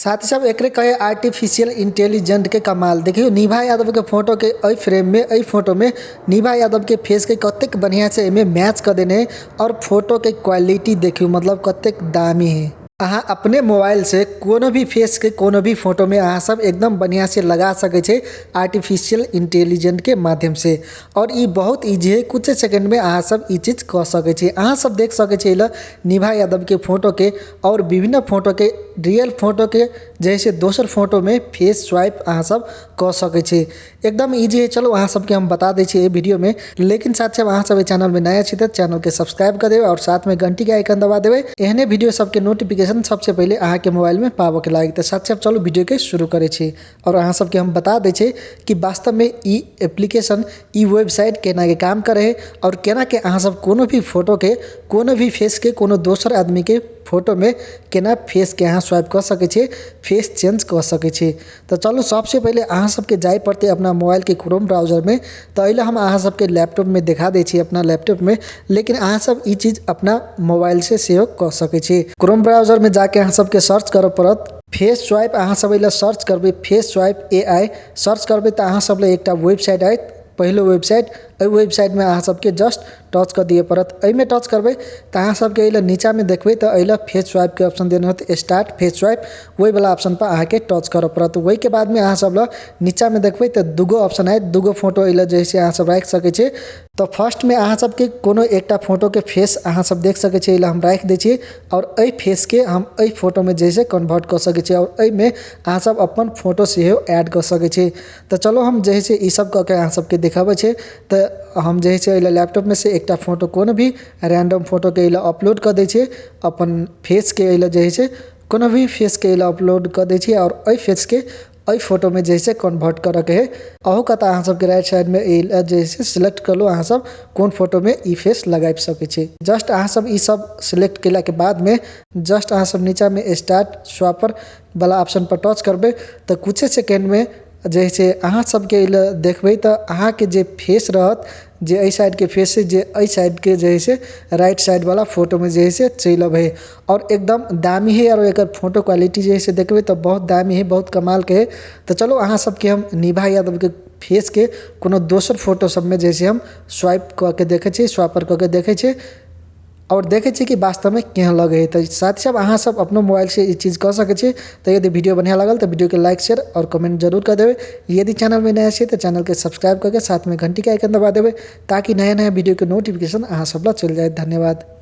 साथ ही सब एकरे कहे आर्टिफिशियल इंटेलिजेंट के कमाल। देखियो निभा यादव के फोटो के एहि फ्रेम में एहि फोटो में निभा यादव के फेस के कतेक बढ़िया से एमे मैच क देने और फोटो के क्वालिटी देखियो मतलब कतेक दामी है। अहाँ अपने मोबाइल से कोनो भी फेस के कोनो भी फोटो में अहाँ सब एकदम बढ़िया से लगा सके छे आर्टिफिशियल इंटेलिजेंट के माध्यम से और ई बहुत इजी है, कुछ सेकंड में अहाँ सब ई चीज क सके छे। अहाँ सब देख सके छे एला निभा यादव के फोटो के और विभिन्न फोटो के रियल फोटो के जैसे दोसर फोटो में फेस स्वाइप अहाँ सब क सके छे। एकदम इजी है। चलो अहाँ सबके हम बता दै छी एहि वीडियो में, लेकिन साथ साथ अहाँ सब चैनल में नया छी त चैनल के सब्सक्राइब कर देबै और साथ में घंटी के आइकन दबा देबै, एहने वीडियो सबके नोटिफिकेशन सबसे पहले अहाँ के मोबाइल में पाबऽ के लायक। त साथ साथ चलू वीडियो के शुरू करै छी और अहाँ सबके हम बता दै छी कि वास्तव में ई एप्लीकेशन ई वेबसाइट केना के काम करे है और केना के अहाँ सब कोनो भी फोटो के कोनो भी फेस के कोनो दोसर आदमी के फोटो में केना फेस के अहाँ स्वाइप कऽ सकै छी, फेस चेंज कऽ सकै छी। तऽ चलू सबसे पहिले अहाँ सबके जाय पड़तै अपना मोबाइल के क्रोम ब्राउजर में। तऽ एहि हम अहाँ सबके लैपटॉप में देखा दै छी अपना लैपटॉप में, लेकिन अहाँ सब ई चीज अपना मोबाइल से सेहो कऽ सकै छी। क्रोम ब्राउजर में जाके अहाँ सबके सर्च करऽ पड़त फेस स्वाइप। अहाँ सब एहि सर्च करबै फेस स्वाइप AI search करबै तऽ अहाँ सब लए एकटा वेबसाइट आयत, पहिलो वेबसाइट। एहि वेबसाइट में अहाँ सबके जस्ट टच कऽ दिअ पड़त। एहिमे टच करबै तऽ अहाँ सबके एहि नीचा में देखबै तऽ एहि फेस स्वाइप के ऑप्शन देने होत, स्टार्ट फेस स्वाइप, ओहि वाला ऑप्शन पर अहाँके टच करऽ पड़त। ओहि के बाद में अहाँ सब लग नीचा में देखबै तऽ दूगो ऑप्शन आयत, दूगो फोटो एहि जैसे अहाँ सब राखि सकै छी। तऽ फर्स्ट में अहाँ सबके कोनो एकटा फोटो के फेस अहाँ सब देख सकै छी, एहि हम राखि दै छी और एहि फेस के हम एहि फोटो में जैसे कन्वर्ट कऽ सकै छी और एहिमे अहाँ सब अपन फोटो सेहो ऐड कऽ सकै छी। तऽ चलो हम जे है ई सब कऽ के अहाँ सबके देखाबै छी। तऽ हम जे है एहि लैपटॉप में से एकटा फोटो कोनो भी रैंडम फोटो के एहि अपलोड कऽ दै छी, अपन फेस के एहि जे है कोनो भी फेस के एहि अपलोड कऽ दै छी और एहि फेस के एहि फोटो में जैसे कन्वर्ट करऽ के है। अहू कता अहाँ सबके राइट साइड में एहि जे सिलेक्ट करलू अहाँ सब कोन फोटो में ई फेस लगाबि सकै छी। जस्ट अहाँ सब ई सब सिलेक्ट केला के बाद में जस्ट अहाँ सब नीचा में स्टार्ट स्वापर वाला ऑप्शन पर टच करबै तऽ कुछ सेकेंड में जे है अहाँ सबके देखबै तऽ अहाँके जे फेस रहत, जे एहि साइड के फेस है, जे एहि साइड के जे है राइट साइड वाला फोटो में जे है चलि अबै है और एकदम दामी है और एकर फोटो क्वालिटी जे है देखबै तऽ बहुत दामी है, बहुत कमाल के है। तऽ चलो अहाँ सबके हम निभा यादव के फेस के कोनो दोसर फोटो सब में जैसे हम स्वाइप कऽ के देखै छी, स्वापर कऽ के देखै छी और देखै छी कि वास्तव में केहन लगै है। तऽ साथ सब अहाँ सब अपनो मोबाइल से ई चीज कऽ सकै छी। तऽ यदि वीडियो बढ़िया लागल तऽ वीडियो के लाइक शेयर और कमेंट जरूर कर देबै। यदि चैनल में नया छी तऽ चैनल के सब्सक्राइब करके साथ में घंटी के आइकन दबा देबै ताकि नया नया वीडियो के नोटिफिकेशन अहाँ सब लग चलि जाए। धन्यवाद।